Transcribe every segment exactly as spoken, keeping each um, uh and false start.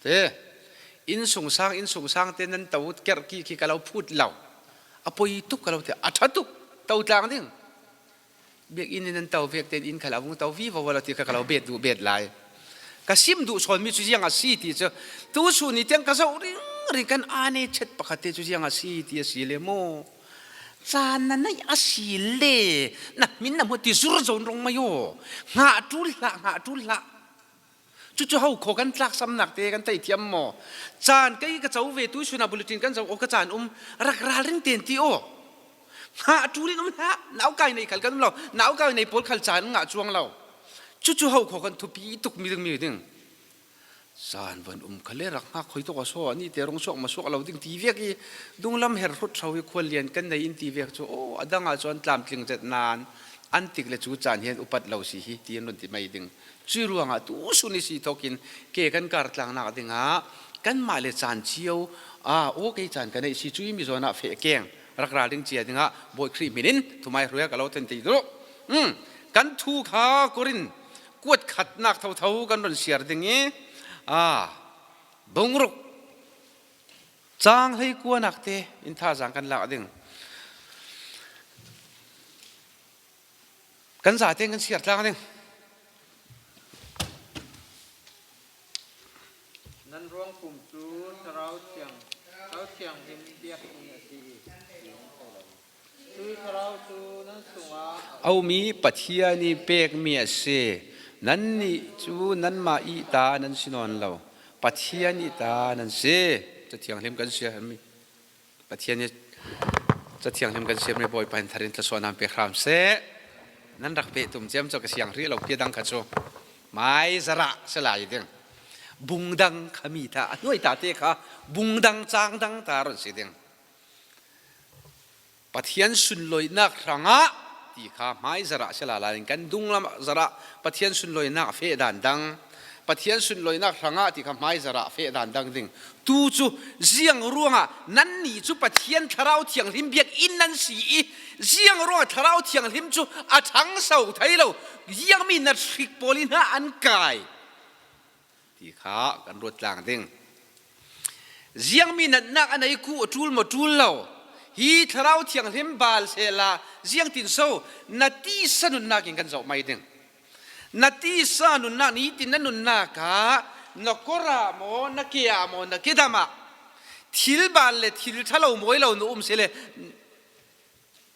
E, innsungsang, innsungsangte nan to kerh kik hi ka lo phut lo. A poi tuk ka lo ti, a ṭha tuk, to tlang ding. Biakinn in nan to vek ten inn khal a vung to vivo lo ti kha ka lo bet duh bet lai. Ka sim duh sawn mi chu ziang a si ti chu, tu sun ni tiang ka zoh ringring kan a nei chet pakhat te chu ziang a si ti a si le maw? Caan na nei a si le, na hmin na hmu ti zur zon rong mai aw. Ngah tul hlah, ngah tul hlah. Cucu ho khaw kan tlaksamnak te kan theithiam maw? Caan kei ka co ve, tuisun ah bulletin kan zoh aw, ka caan um, rak ralring ten ti aw. Ngah tul in um hlah, naukai nei khal kan um lo, naukai nei pawl khal caan ngah cuang lo. Cucu ho khaw kan thupi tuk mi ding, mi ding. Caan van um kha le rak ngak khoi tuk a saw, a ni te rong suak ma suak lo ding ti viak i, dunglam her hrut tho i khual lian kan nei in ti viak cu, aw, a dang ah cun tlamtling zet nan, an tik le cu caan hian upat lo si hi, ti an run ti mai ding. Cui ruangah tu sun i si thokin ke kan kar tlangnak dingah kanmah le caan cio, a, aw, kei caan ka neih si, cui mi zawn ah feh keng, rak ralring cia dingah Bawi Khrih hmin in thumai hruai ka lo ten ti duh. Um, kan thu kha Korin kuat khatnak thotho kan run siar ding i, a, bungruk cang hlei kuanak te in thazaang kan lak ding. Kan zate kan siar tlang ding. Nan ruang pum cu Thlarau Thiang, Thlarau Thianghlim biakinn a si i, a um i Pathian i pekmi a si. Nannih cu nanmah i ta nan si nawn lo, Pathian i ta nan si. Cathianghlim kan siar mi. Pathian i, Cathianghlim kan siarmi Bawipa in thar in thlawsuahnak pek hram seh. Nan rak peh tum ciam cu ka siang hrih lo, pi a dang kha cu mai zarah si lai ding. Bungdang kha mi ta, a hnuai ta te kha bungdang cangdang ta run si ding. Pathian sunloinak hrangah ti kha mai zarah si lala in kan dunglam zarah Pathian sunloinak a feh dan dang. Pathian sunloinak hrangah ti kha mai zarah feh dan dang ding. Tu cu ziang ruangah nannih cu Pathian Thlarau Thianghlim biakinn nan si i, ziang ruangah Thlarau Thianghlim cu a ṭhangso thei lo, ziangmi nat hrik pawl i hna an kai ti kha kan ruat tlang ding. Ziangmi natnak a nei ku a ṭul maw ṭul lo, hi Thlarau Thianghlim bal sehla ziangtin so na tisa nunnak in kan zoh mai ding. Na tisa nunnak, nitin na nunnak ah na kor ah maw, na ke ah maw, na kedam ah thil bal le thil ṭha lo mawi lo na um si le,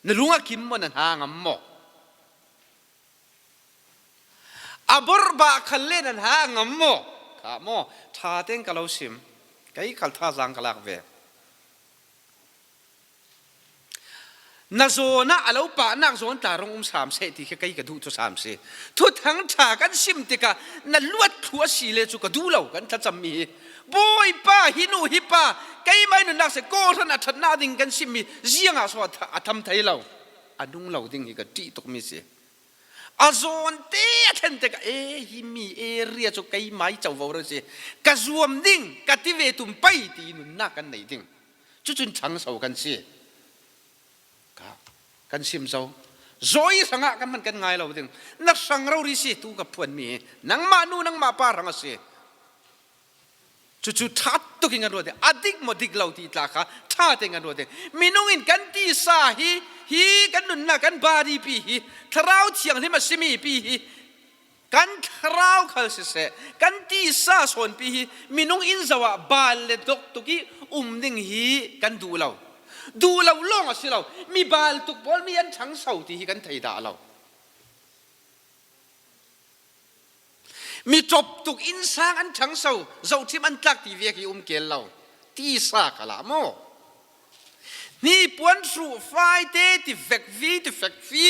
na lung a kim maw, na hna ngam maw? A bor bah khal le na hna ngam maw? Kha maw? Ṭha tein ka lo sim. Kei khal thazaang ka lak ve. Na zawn ah a lo pahnak zawn tla rong um sam seh ti kha kei ka duh tu sam si. Thuthang ṭha kan sim tikah na luat thluh a si le cu ka duh lo kan thlacam mi hi. Bawipa, hi nu, hi pa, keimah i nunnak seh, kawhhran a ṭhatnak ding kan sim mi ziangah so a tha-, a tham thei lo. A nung lo ding hi ka ṭih tuk mi si. A zawn te a thlen tikah, e, hi mi area cu keimah i covo rero si, ka zuam ding, ka ti ve tum pei ti nunnak kan nei ding. Cucun ṭhangso kan si. Ka, kan sim zo. Zawi hrangah kan hman kan ngai lo ding. Na hrang rori si tu ka phuanmi hi. Nangmah nu, nangmah pa hrang a si. Cucu ṭha tuk in kan ruat ding. A dik maw dik lo ti tla kha ṭha tein kan ruat ding. Minung in kan tisa hi, hi kan nunnak kan bari pi hi, Thlarau Thianghlim a simi pi hi, kan thlarau khal siseh, kan tisa sawnpi hi, minung in zoh ah bal le dok tuk i um ding hi kan duh lo. Duh lo lawng a si lo. Mi bal tuk pawl mi an ṭhangso ti hi kan thei dah lo. Mi ṭop tuk innsang an ṭhangso, zohṭhim an tlak ti viak hi um keel lo. Tisa kha lah maw? Hnipuan hruh fai te ti vekvi, ti vekvi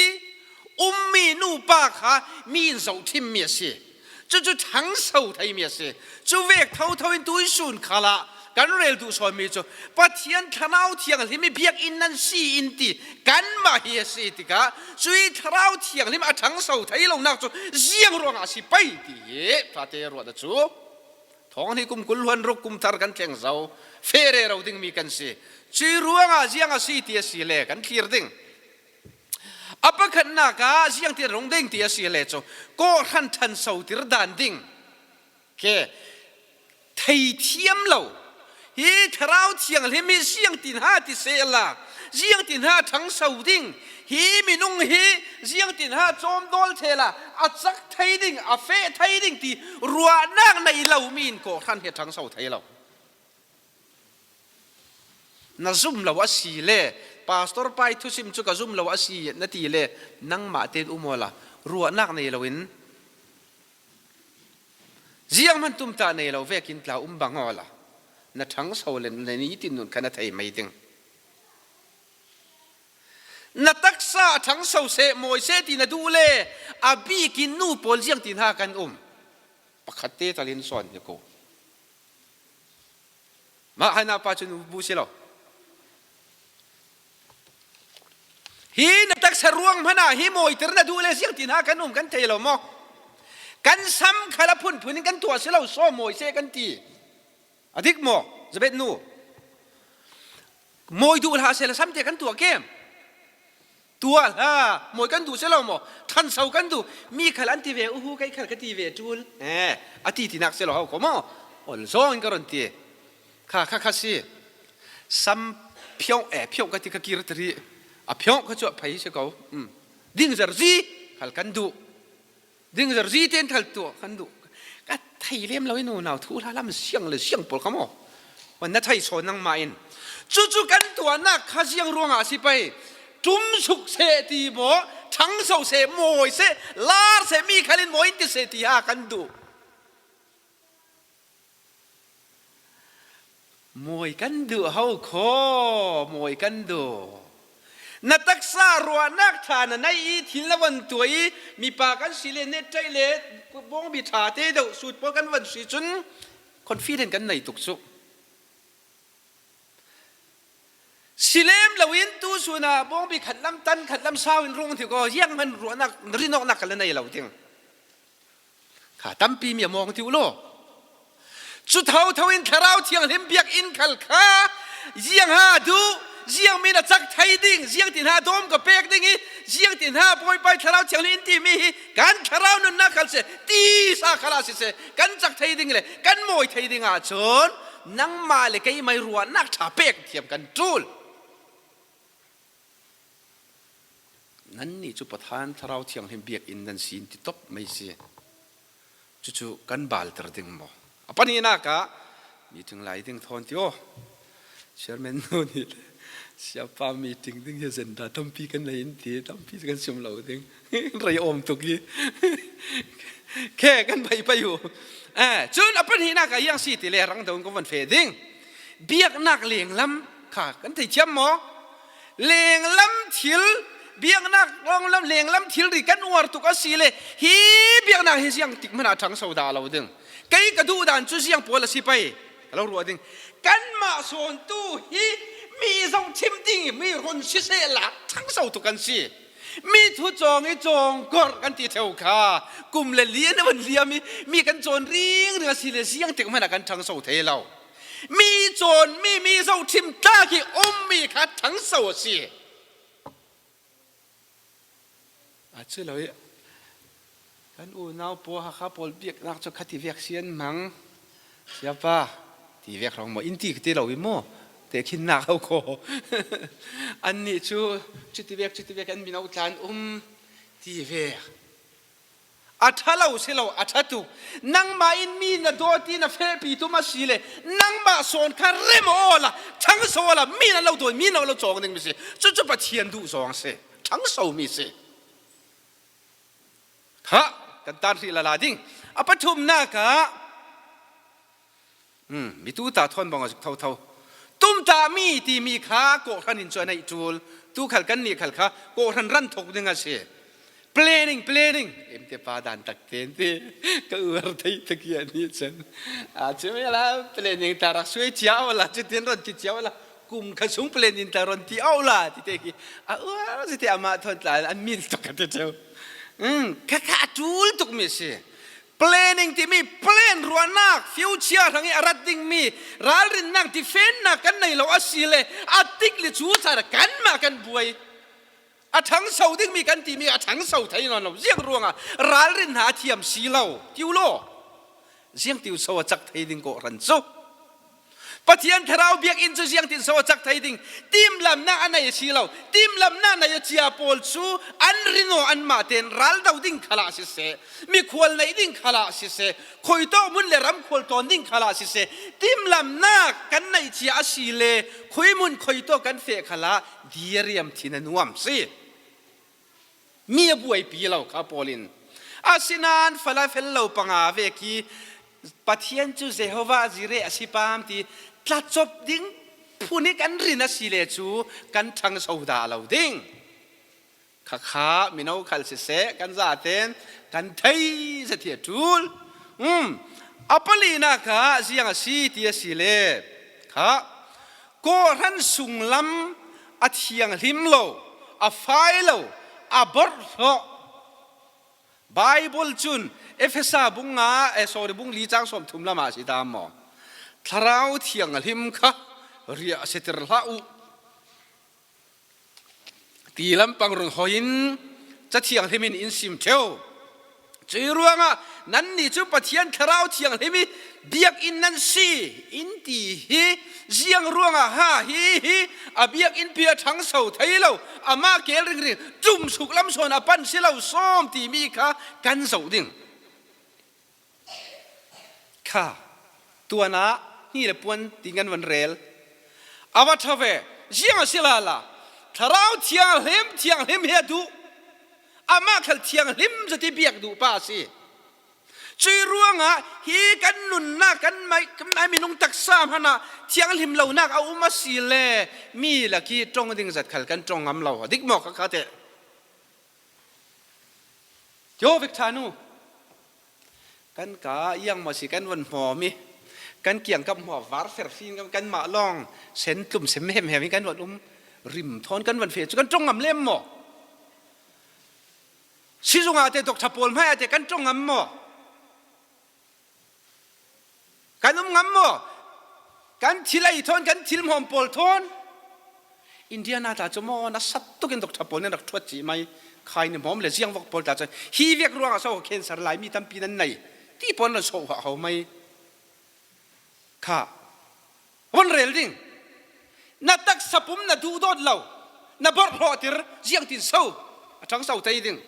ummi nupa kha mi in zohṭhimmi a si. Cucu ṭhangso theimi a si. Cu vek thotho in tuisun khalah kan rel duh sawnmi cu Pathian Thlarau Thianghlim i biakinn nan si in ti kanmah hi a si tikah, cui Thlarau Thianghlim a ṭhangso thei lonak cu ziang ruangah a si pei ti hi ṭhate ruahnak cu. Thawng hnih kum kul hluan ruk kum thar kan thleng zo, feh rero dingmi kan si. Cui ruangah ziang a si ti a si le kan thlir ding. A pakhatnak ah ziangtin rung ding ti a si le cu, kawhhran ṭhansotir dan ding. Ke, Thei thiam lo. Hi Thlarau Thianghlim hi ziangtin ha ti sehla, ziangtin ha thangso ding, hi minung hi ziangtin ha cawmdawl thei la, a cak thei ding, a feh thei ding ti ruahnak nei lo mi in kawhhran hi a thangso thei lo. Na zum lo a si le, pastor pai thusim cu ka zum lo a si na ti le, nangmah tein um awla, ruahnak nei loin, zianghman tumtah nei lo vekin tla um bang awla, na thangso le na nitin nun kha na thei mai ding. Na taksa a thangso seh, mawi seh ti na duh le, a bikin nu pawl ziangtin ha kan um. Pakhat te talin sawn hi ko. Mah hai na pa cu nu bu si lo. Hi na taksa ruang hmana hi mawiter na duh le ziangtin ha kan um kan thei lo maw? Kan sam khala phunphun in kan tuah si lo, saw mawi seh kan ti. A dik maw, Zabet nu? Mawi duh hlah sehla sam te kan tuah kem? Tuah hlah, mawi kan duh si lo maw? Thanso kan duh. Mi khal an ti ve, uhu, kei khal ka ti ve tul. Eh, a ti tinak si lo hau ko maw? Ol zawng in ka ron ti. Kha, kha, kha si. Sam phiawh, eh, phiawh ka ti ka kir tari. A phiawh ka cuah phai si ko. Hmm. Ding zarzi khal kan duh. Ding zarzi ten khal tuah kan duh. Ka thei lem lo i nunau thu hla lam siang le siang pawl kha maw? Wan na thei sawn nangmah in. Cucu kan tuahnak kha ziang ruangah a si pei. Tum suk seh ti maw? Thangso seh, mawi seh, lar seh, mi khal in mawi in ti seh ti ha kan duh. Mawi kan duh ho khaw, mawi kan duh. Na taksa ruahnak ṭha na nei i thil na van tuah i mipa kan si le, net ṭaih le, bawngbi ṭha te deuh sut pawl kan van si cun confident kan nei tuk cu. Si lem loin tu sunah bawngbi khat lam tan, khat lam sau in rung ti ko, zianghman ruahnak, rinawknak kal na nei lo ding. Kha tampi mi a mawng ti uh law. Cu thotho in Thlarau Thianghlim biakinn khal kha ziang ha duh, ziang min a cak thei ding, ziangtin ha dawm ka pek ding i, ziangtin ha Bawipa i Thlarau Thianghlim in timi hi kan thlarau nunnak khal si, tisa khal a si se, kan cak thei ding le kan mawi thei ding ahcun nangmah le keimah i ruahnak ṭha pek thiam kan ṭul. Nannih cu Pathian Thlarau Thianghlim biakinn nan si in ti top mai si. Cucu kan balter ding maw? A pahnihnak ah meeting lai ding thawn ti aw. Chairman nu nih le siapa meeting ding hi zenda tampi kan nei in ti, tampi kan sim lo ding. Rei awm tuk i. Khe kan pei pei uh. Eh, cun a pahnihnak ah iang si ti le rang deuh in kan van feh ding. Biaknak lenglam kha kan theithiam maw? Lenglam thil, biaknak lenglam, lenglam thilri kan uar tuk a si le, hi biaknak hi ziang tik hmanh ah ṭhangso dah lo ding. Kei ka duh dan cu ziang pawl a si pei, ka lo ruah ding. Kanmah sawntu hi mi zohṭhim ding i mi run si sehla ṭhangso tuk kan si. Mi thu cawng i cawng korh kan ti theu kha, kum le lian a van liam i mi kan cawn ringring a si le, ziang tik hmanh ah kan ṭhangso thei lo. Mi cawn mi, mi zohṭhim tlak i ummi kha ṭhangso a si. A cu lo i kan unau paw Hakha pawl biaknak cu kha ti vek sian hmang. Siapa, ti vek hrawng maw? In ti ka ti lo i maw? Tehkhinnak ho kho. Annih cu cuti vek, cuti vek an mino tlan um ti vek. A ṭha lo si lo, a ṭha tuk. Nangmah in mi na dawt i na fehpi tum a si le, nangmah sawn kha rem awla, ṭhangso awla, mi na lo dawi, mi na lo cawng dingmi si. Cucu Pathian duh zong a si. Ṭhangsomi si. Kha, kan tan hrih lala ding. A pathumnak ah, Hmm, mi tu ta thawn bang a zuk thotho. Tumtahmi timi kha kawhhran in cu a neih ṭul. Tu khal kan nih khal kha kawhhran ran thok ding a si. Planning, planning. Limte pa dan tak te an ti. Ka uar thei tak i a nih cun. A cu mi la planning ta rak suai cia awla, cu tin ron ti cia awla. Kum kha sung planning ta ron ti awla, ti te khi. A uar si te amah thawn tla an min tuk ka ti cu. Hmm, kha kha a ṭul tuk mi si. Planning timi plan ruahnak, future hrang i a rat dingmi ralrinnak, defense-nak kan nei lo a si le, a tik le cu caan kanmah kan buai. A ṭhangso dingmi kan timi a ṭhangso thei nawn lo. Ziang ruangah ralrin hna a thiam si lo, ti u law. Ziangtin so a chak thei ding kawhhran chu? Pathian Thlarau biakinn chu ziangtin so a chak thei ding? Timlamna a nei a si lo, timlamna nei a cia pawl chu an rin aw, anmah ten ral do ding khalah siseh, mikhual neih ding khalah siseh, khuitawk mun le ramkhual tawn ding khalah siseh, timlamna kan neih cia a si le, khuimun khuitawk kan feh khalah dia riam thin a nuam si. Mi a buaipi lo kha pawlin. Asinan fala fel lo panga vek hi Pathian chu Jehovah Jireh a si pam ti tla chop ding phuni kan rin a si le chu kan thangso dah lo ding. Kha kha mino khal siseh kan zaten kan thei zet hi a tul. Um, a palina kha ziang a si ti a si le kha kawhhran sunglam a thianghlim lo, a fai lo, a borhhlawh. Bible chun Efesa bung nga, eh, sorry, bung li chang sawmthum lamah si ta maw? Thlarau thianghlim kha riah a setir hlah uh. Ti lampang run hoihin Ca Thianghlim in in sim theu. Cui ruangah nanni cu Pathian Thlarau Thianghlim hi biakinn nan si in ti hi ziang ruangah ha hi hi a biakinn pi a thangso thei lo, amah kel ringring tum suk lam sawn a pan si lo sawm timi kha kan zoh ding. Kha, tuanah hni le puan ti ngan van rel. A va ṭha ve, ziang a si lala, Thlarau Thianghlim, Thianghlim hi a duh. Amah khal thianghlim zet i biak duh pa a si. Cui ruangah hi kan nunnak, kan mai, kan mai minung taksa hmanah thianghlim lonak a um a si le, mi lak i ṭong ding zat khal kan ṭong ngam lo. A dik maw kha kha teh? Yo vek ṭha nu. Kan ka iang maw si kan van hmawm i, kan kiangkap hmawm var fer fin kan, kan mah lawng sen tlum sem hem hem i kan van um rim thawn kan van fe cu kan ṭong ngam lem maw? Sizungah te, doctor pawl hmaiah te kan ṭong ngam maw? Kan um ngam maw? Kan thil ei thawn, kan thil hmawm pawl thawn. Indiana ta cu maw, na sat tukin doctor pawl nih rak ṭhuat cih mai. Khai ni hmawm le ziang vok pawl ta cu hi vek ruangah so cancer lai mi tampi nan nei ti pawl nan sawh hau mai. Kha, von rel ding. Na taksa pum na duhdawt lo, na borhhlawhtir ziangtin so a ṭhangso thei ding?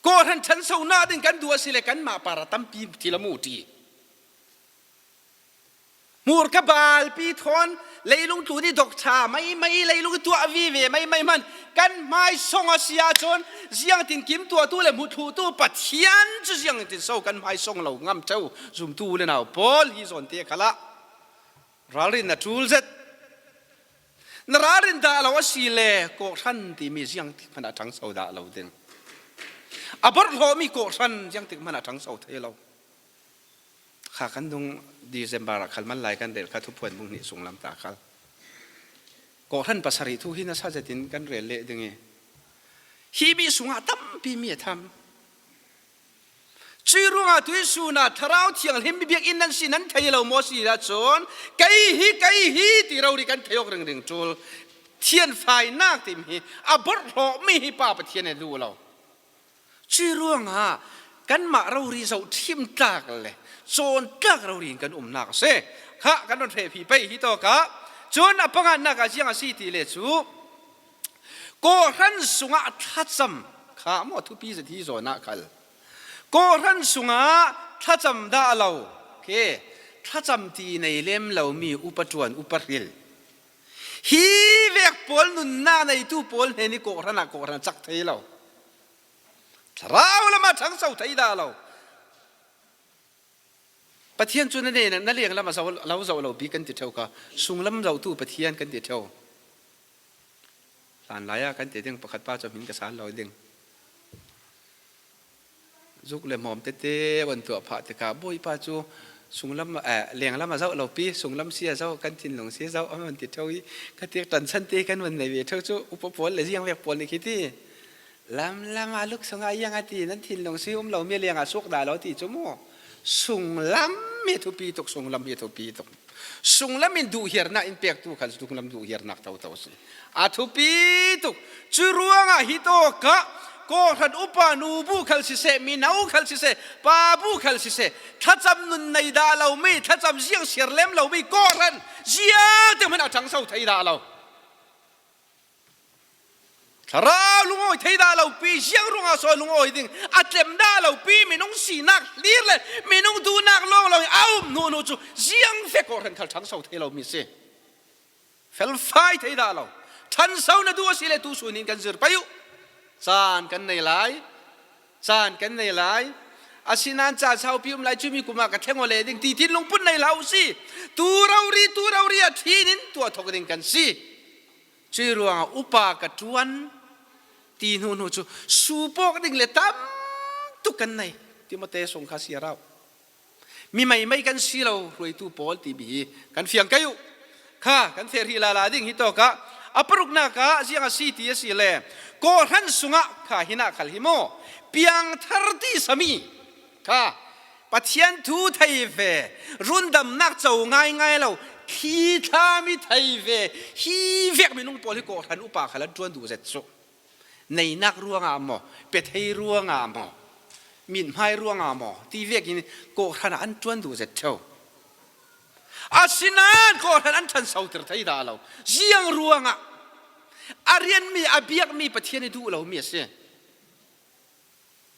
Kawhhran ṭhansonak ding kan duh a si le kanmah par a tampi thil a mu ṭi. Hmurka balpi thawn leilung tlun i dok ṭha maimai, leilung i tuah vive maimai hman kan hmaisawng a si ahcun ziangtin kim tuahtu le hmuthluhtu Pathian cu ziangtin so kan hmaisawng lo ngam ṭheu? Zumtu u le nau pawl, hi zawnte khalah ralrin na ṭul zet. Na ralrin dah lo a si le kawhhran timi ziangtik hmanh a ṭhangso dah lo ding. A borhhlawhmi kawhhran ziangtik hmanh a ṭhangso thei lo. Kha kan dung December ah khal man lai kan rel kha, Thuphuan bung hnih sunglam ta khal. Kawhhran pasarih thu hi nasa zetin kan rel leh ding i, hi mi sungah tampi mi a tham. Cui ruangah tuihsun ah Thlarau Thianghlim biakinn nan si nan thei lo maw si ahcun, kei hi, kei hi ti rori kan thei awk ringring ṭul. Thianfainak timi hi a borhhlawhmi hi Pa Pathian he duh lo. Cui ruangah kanmah rori zohṭhim tlak le cawn tlak rori in kan umnak a si. Kha kan rawn ṭhehpih pei hi tawk ah. Cun a panganak ah ziang a si ti le cu, kawhhran sungah thlacam kha maw, thupi zet hi zawn ah khal. Kawhhran sungah thlacam dah lo, khi thlacam ti nei lem lomi upa ṭuan, upa hril, hi vek pawl nunnak neitu pawl hnen i kawhhran ah kawhhran a chak thei lo. Thlarau lam a ṭhangso thei dah lo. Pathian cu na nei, na lenglam a zo, lo zoh lo bik kan ti ṭheu kha, sunglam zohtu Pathian kan ti ṭheu. Hlanlai ah kan ti ding, pakhat pa cu hmin ka sal lo ding. Zuk le hmawm tete van tuah phah tikah Bawipa cu sunglam, eh, lenglam a zoh lo pi, sunglam si a zoh, kan thinlung si a zoh, a man ti ṭheu i, khatik ṭansan te kan van nei ve ṭheu cu, upa pawl le ziangvek pawl nih khi ti. Lamlam ah luk sungah iang a ti, nan thinlung si um lo mi lengah suak dah lo ti cu maw? Sunglam hi a thupi tuk, sunglam hi a thupi tuk. Sunglam in duhhiarna in pektu khal sunglam duhhiarnak thotho a si. A thupi tuk. Cu ruangah hi tawkah kawhhran upa nu bu khal siseh, mino khal siseh, pa bu khal siseh, thlacam nun nei dah lomi, thlacam ziang siar lem lomi kawhhran ziangte hmanh a ṭhangso thei dah lo. Thlarau lungawi thei dah lopi, ziang ruangah so lungawi ding, a tlem dah lopi, minung sinak hlir le minung duhnak lawnglawng in a um hnu hnu cu ziang vek kawhhran khal ṭhangso thei lomi si. Felfai thei dah lo. Ṭhanso na duh a si le tu sun in kan zir pei uh. Caan kan nei lai. Caan kan nei lai. Asinain caan saupi um lai, cumi kum ah ka thleng aw le ding ti tin lungput nei hlah uh si. Tu rori, tu rori a ṭhin in tuah thawk ding kan si. Cuih ruangah upa ka ṭuan ti hnu hnu cu suupawk ding le tam tuk kan nei. Timote sung kha siar uh. Mi meimei kan si lo, hruaitu pawl timi hi kan fiang kei uh. Kha kan feh rih lala ding hi tawkah a paruknak ah ziang a si ti a si le, kawhhran sungah kha hinah khal hi maw, piangthar ti sami kha Pathian thu thei ve, rundamnak co ngaingai lo, thli thlami thei ve, hi vek minung pawl hi kawhhran upa khal an ṭuan duh zet cu. Neinak ruangah maw, pe thei ruangah maw, mithmai ruangah maw, ti vekin kawhhran ah an ṭuan duh zet ṭheu. Asinain kawhhran an ṭhansoter thei dah lo. Ziang ruangah? A rianmi, a biakmi Pathian i duh lomi a si.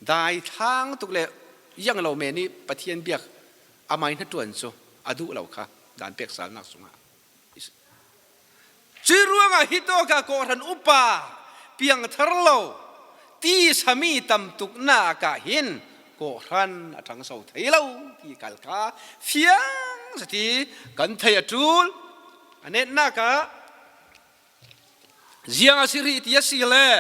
Daithlang tuk le ziang lo men i Pathian biak amai hnaṭuan cu a duh lo kha dan peksalnak sungah. Cuih ruangah hi tawkah kawhhran upa piangthar lo ti sami tam tuknak ah hin kawhhran a ṭhangso thei lo ti kal kha fiang zet i kan theih a ṭul. A netnak ah ziang a si rih ti a si le,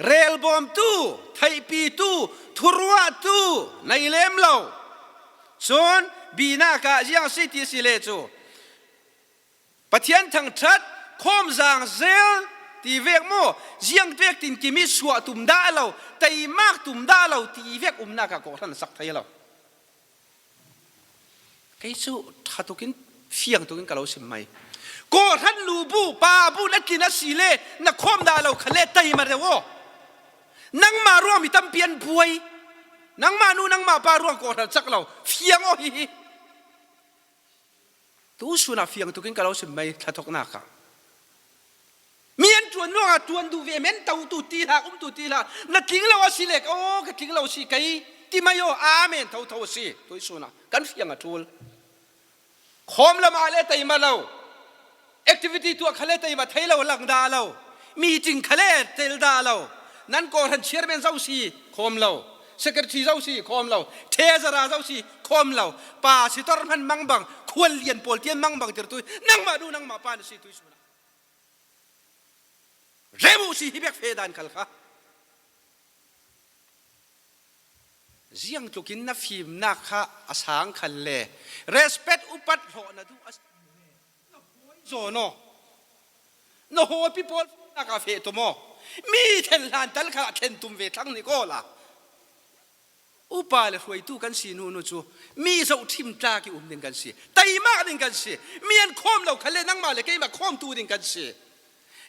relbawmtu, theihpitu, thuruahtu nei lem lo. Cun binak ah ziang a si ti a si le cu, Pathian thangṭhat, khawmzang zel ti vek maw, ziang vek tinkim i suah tum dah lo, teimak tum dah lo ti vek umnak ah kawhhran a sak thei lo. Kei cu ṭha tukin, fiang tukin ka lo sim mai. Kawhhran nu bu, pa bu na tlin a si le, na khawm dah lo kha le, taima deuh aw. Nangmah ruang mi tampi an buai. Nangmah nu, nangmah pa ruang kawhhran cak lo. Fiang aw hihi. Tu sun ah fiang tukin ka lo sim mai, thla thawknak ah. Mi an ṭuan ruangah ṭuan duh ve men, to tu ti hlah, um tu ti hlah, na tling lo a si le, aw, ka tling lo si kei, ti mai aw, amen, thotho a si, tuisun ah, kan fiang a ṭul. Khawm lam ah le taima lo, activity tuah kha le taima thei lo, lang dah lo, meeting kha le tel dah lo, nan kawhhran chairman zo si, khawm lo, secretary zo si, khawm lo, treasurer zo si, khawm lo, pastor hman mangbang, khual lian pawl tian mangbang tirtu, nangmah duh, nangmah pa na si, tuisun ah. Rem uh si hi bek fe dan khal kha. Ziang tlukin na fimnak kha a sang khal le, respect upat hlawh na duh a si le, na hawi zawn aw. Na hawipi pawl fimnak ah feh tum aw. Mi thlen hlan tal kha thlen tum ve thlang ni kaw la. Upa le hruaitu kan si hnu hnu cu mi zohṭhim tlak i um ding kan si, taimak ding kan si. Mi an khawm lo kha le nangmah le keimah khawmtu ding kan si.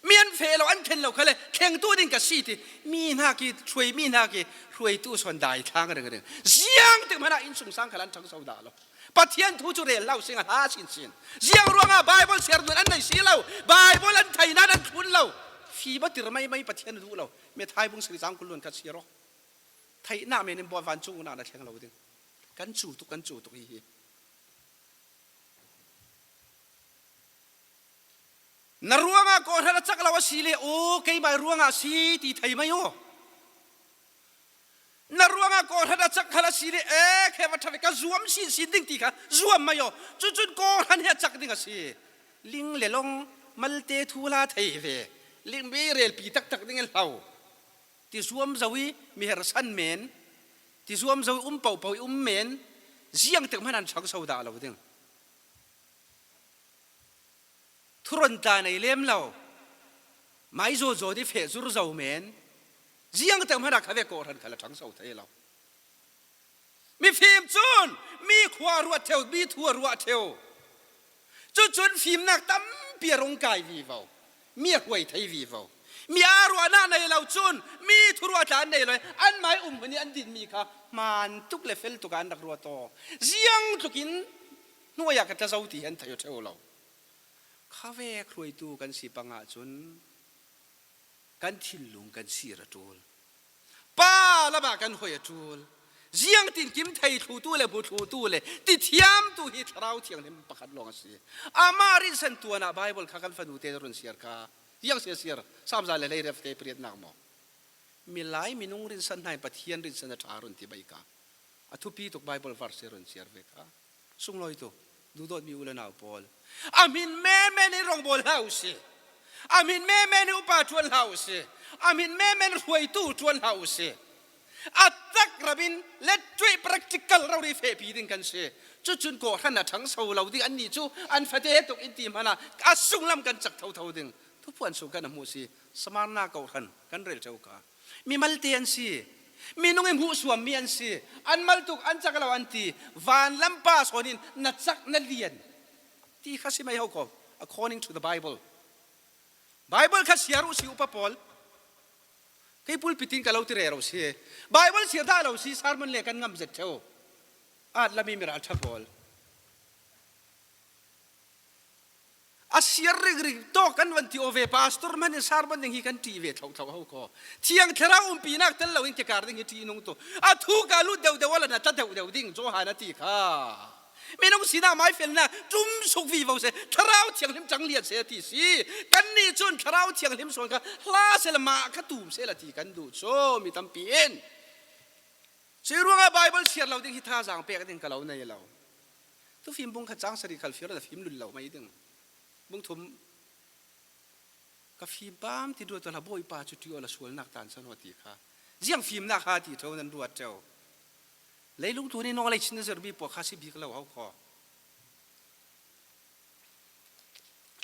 Mi an feh lo, an thlen lo kha le thlengtu ding ka si ti. Mi hnak i hruai, mi hnak i hruaitu sawn daithlang ringring. Ziangtik hmanh ah innsungsang khal an ṭhangso dah lo. Pathian thu cu rel lo sing a hla sinsin. Ziang ruangah Baibal siar nun an nei si lo, Baibal an thei nain an thlun lo. Fim a tir maimai, Pathian a duh lo. Methai bung sarih cang kul le khat siar aw. Theihnak men in bawi vancung unau na thleng lo ding. Kan cu tuk, kan cu tuk hihi. Na ruangah kawhhran a cak lo a si le, aw, keimah ruangah a si ti thei mai aw. Na ruangah kawhhran a cak khal a si le, e, khe va ṭha ve, ka zuam sinsin ding ti kha zuam mai aw. Cucun kawhhran hi a cak ding a si. Ling le long malte thu hla thei ve. Ling mi relpi taktak ding in hlau. Ti zuam zo i mi hersan men, ti zuam zo i um pohpoh i um men, ziangtik hmanh an ṭhangso dah lo ding. Thuron tla nei lem lo, mai zawzaw i feh zur zo men, ziangtik hmanh ah kha ve kawhhran khal a ṭhangso thei lo. Fim cun mi khua a ruat ṭheu, mi thu a ruat ṭheu. Cucun fimnak tampi a rung kai vivo, mi a hruai thei vivo. Mi aa ruahnak nei lo cun mi thuruah tla an nei lo i anmah i umhmun i an dinmi kha hmaan tuk le fel tuk ah an rak ruat aw. Ziang tlukin hnuai ah ka tla zo ti hi an theih aw ṭheu lo. Khavek hruaitu kan si pang ahcun kan thinlung kan sir a ṭul. Pa lamah kan hoih a ṭul. Ziangtinkim thei thlutu le hmu thlutu le ti thiamtu hi Thlarau Thianghlim pakhat lawng a si. Amah rinsan tuan ah Baibal kha kan fanu te run siar kha. Ziang siar siar, Salm za le hleiriat fate pariatnak maw? Milai minung rinsan hna in Pathian rinsan a ṭha run ti bai ka. A thupi tuk Baibal verse run siar ve ka. Sunglawi tu, duhdawtmi u le nau pawl, a hmin menmen in rongbawl hlah u si. A hmin menmen in upa ṭuan hlah u si. A hmin menmen in hruaitu ṭuan hlah u si. A tak rabin let tuih practical rori fehpi ding kan si. Cucun kawhhran a ṭhangso lo ding annih cu an fate tuk in ti hmanh ah a sunglam kan cak thotho ding. Thupuan sung kan hmuh si. Samarna kawhhran kan rel ṭheu ka. Mimalte an si. Minung i hmuhsuammi an si. An mal tuk, an cak lo an ti. Vanlam pa sawn in na cak na lian ti kha si mai ho ko. According to the Bible. Baibal kha siar uh si upa pawl. Kei pulpit in ka lo ti rero si. Baibal siar dah lo si, sermon le kan ngam zet ṭheu. At lami miralṭha pawl. A siar ringring tawk kan van ti aw ve, pastor hmanh in sermon ding hi kan ṭih ve thlohthlo ho ko. Thiang Thlarau umpinak tel lo in kikar ding hi ṭihnung tu. A thu ka lut deuhdeuh awla na tla deuhdeuh ding, Johan a ti kha. Minung sinak maifelnak ṭum suk vivo seh, Thlarau Thianghlim ṭang lian seh a ti si. Kannih cun Thlarau Thianghlim sawn kha hla seh la mah kha tum seh la ti kan duh cu mi tampi in. Cuih ruangah Baibal siar lo ding hi thazaang pek ding ka lo nei lo. Thufim bung khat cang sarih khal fir na fim lul lo mai ding. Bung thum ka fim pam ti duh tu hla Bawipa cu ṭih awla sualnak tan san aw ti kha. Ziang fimnak ha ti ṭheu nan ruat ṭheu. Leilung tu nih nawng lei chin na zirmi pawl kha si bik lo ho kho.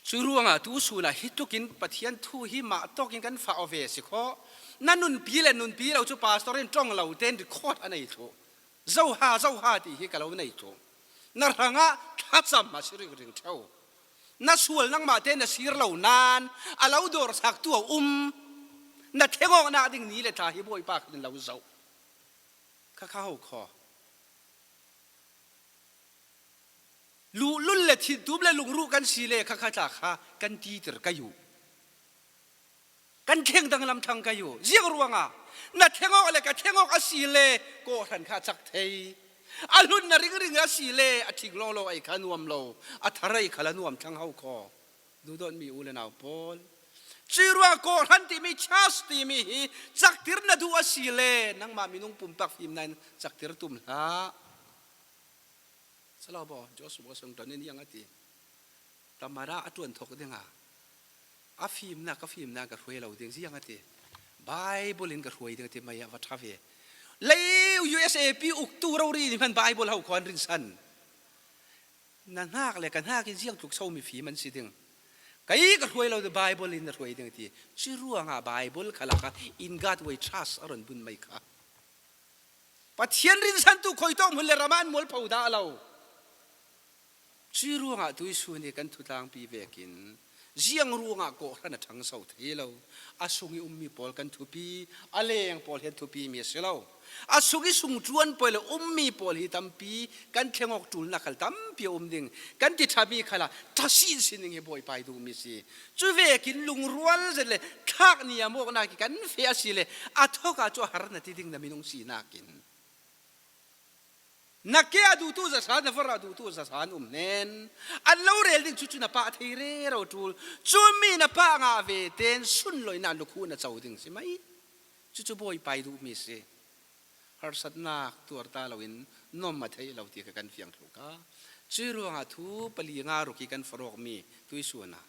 Cu ruangah tu sun ah hi tukin Pathian thu hi mah tawk in kan fah aw ve si kho. Na nunpi le nunpi lo cu pastor in ṭong lo tein record a nei thluh. Zoha, zoha ti hi ka lo nei thluh. Na hrangah thlacam a si ringring ṭheu. Na sual nangmah te na sir lo nain a lo dawrsaktu a um. Na thlengawknak ding ni le thla hi Bawipa khin lo zoh. Kha kha ho kho. Luhlul le thintum le lungruh kan si le kha kha tla kha kan titer ka uh. Kan thleng danglam thlang ka uh. Ziang ruangah na thlengawk le ka thlengawk a si le kawhhran kha a cak thei. A hlun na ringring a si le a thing lawnglawng ei kha nuam lo, a thar ei kha la nuam thlang ho kho. Duhdawtmi u le nau pawl, cuih ruangah kawhhran timi, church timi hi caktir na duh a si le nangmah minung pumpak fim nain caktir tum hlah. Salo baw, Joshua Songton in ziang a ti. Tamara a ṭuan thok dingah a fimnak, ka fimnak ka hruai lo ding ziang a ti. Baibal in ka hruai ding a ti mai ah va ṭha ve. Lei U S A pi uktu rori nih hman Baibal ho khuan rinsan. Na hnak le ka hnak in ziang tluk so mi fim an si ding. Kei ka hruai lo ding, Baibal in na hruai ding a ti. Cuih ruangah Baibal khalah kha in God we trust a run bun mai kha. Pathian rinsantu khuitawk hmun le ram ah an mualpho dah lo. Cuih ruangah tuisun hi kan thutlangpi vekin ziang ruangah kawhhran a ṭhangso thei lo. A sung i ummi pawl kan thupi, a leng pawl hi an thupi mi a si lo. A sung i sungṭuan pawl le ummi pawl hi tampi kan thlengawk ṭulnak khal tampi a um ding. Kan ti ṭhami khalah ṭha sinsin ding hi Bawipa i duhmi si. Cu vekin lungrual zet le thlak ni a mawknak i kan feh a si le a thawk ah cu a har na ti ding na minung sinak in. Na ke a duhtu zahra, na vorh a duhtu zahra an um hnen. An lo rel ding cucu na pah thei rero ṭul. Cumi na pah ngah ve tein sunloihnak lukhu na co ding si mai. Cucu Bawipa i duhmi si. Harsatnak tuar ta loin nuam a theih lo ti kha kan fiang thluh ka. Cuih ruangah thu pali nga ruk i kan forh awkmi tuisun ah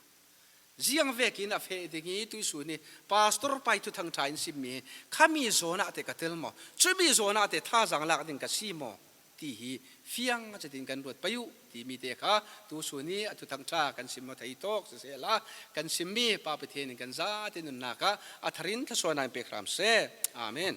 ziang vekin a feh ding i tuisun i pastor pa i thuthang ṭha in simmi hi khami zawn ah te ka tel maw? Cumi zawn ah te thazaang lak ding ka si maw? Ti hi fiang a cetin kan ruat pei uh timi te kha tuisun i a thuthang ṭha kan sim maw thei tawk sisehla kan simmi Pa Pathian in kan zate nunnak ah a tharin thluasuahnak in pek hram seh. Amen.